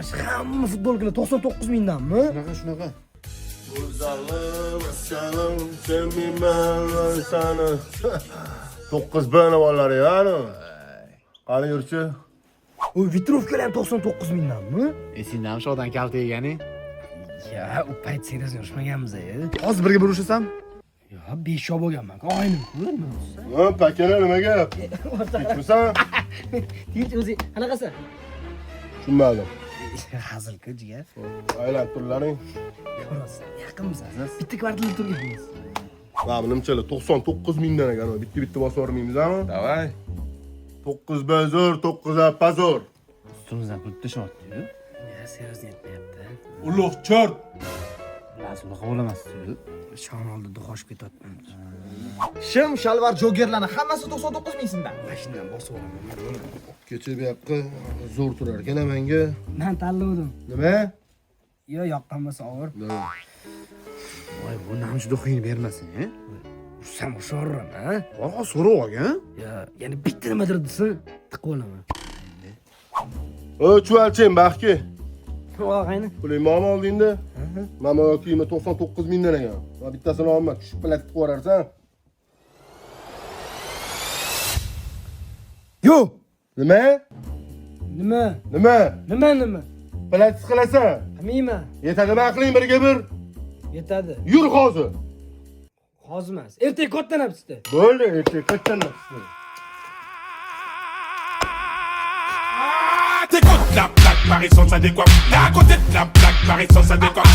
Mana shu hamma futbolkalar 99 mingdanmi? Shunaqa, shunaqa. Go'zalim, asalim, sevmayman sani. 9 bani bolalari yani. Qani yurchi? U vitrovkalar ham 99 mingdanmi? Esingdami shu odam kalta yeganing? Ya, u payt серьезно urishmaganmiz. Hozir birga bir urishasam? Yo, 5 yosh bo'lganman. Og'aynim-ku, nima bo'lsa? Ha, pakana nima gap? Tinchmisan? Tinch o'zi, qanaqasan? Tushunmadim. Hazil-ku, jigar. Aylanib turlaring. Ko'rasan, yaqinmiz. Bitta kvartalda turganmiz. Mana bunimchalar 99 mingdan ekan. Bitta bitta bosib yubormaymizmi? Давай. 9 B zo'r, 9 A pazor. Ustimizdan kulib tashyapti-yu. Ya, серьезно aytmayapti. Ulug' chort. Bilas unaqa bo'lamas-ku. Shon oldida duxoshib ketyapman. Shim, shalvar, jogerlarni hammasi 99 ming so'mdan. Mashinadan bosib olaman. Kecha bu yoqqa zo'r turar ekan menga. Men tanladim. Nima? Yo, yoqqan bo'lsa og'ir. Voy, bu namchi duxingni bermasin, e? Ursam urshaveraman, ha? Voy, so'rab olgin. Yo, yana bitta nimadir desa, tiqib olaman. O, chuvalchang baxki. Og'ayni. Puling bormi oldingda? Mana bu kiyimi 99 mingdan ekan. Mana bittasini olma, tushib bilatib yuborarsan. Yo, Nima? nima? Nima? Nima nima? Platis qilasan. Qilmayman. Yetadimi aqling birga bir? Yetadi. Yur hozir. Hozir emas. Ertaga katta nafsda. Bo'ldi, ertaga katta nafsda. T'écoutes la plaque, Paris, ça décoiffe. T'es à côté de la plaque, Paris, ça décoiffe.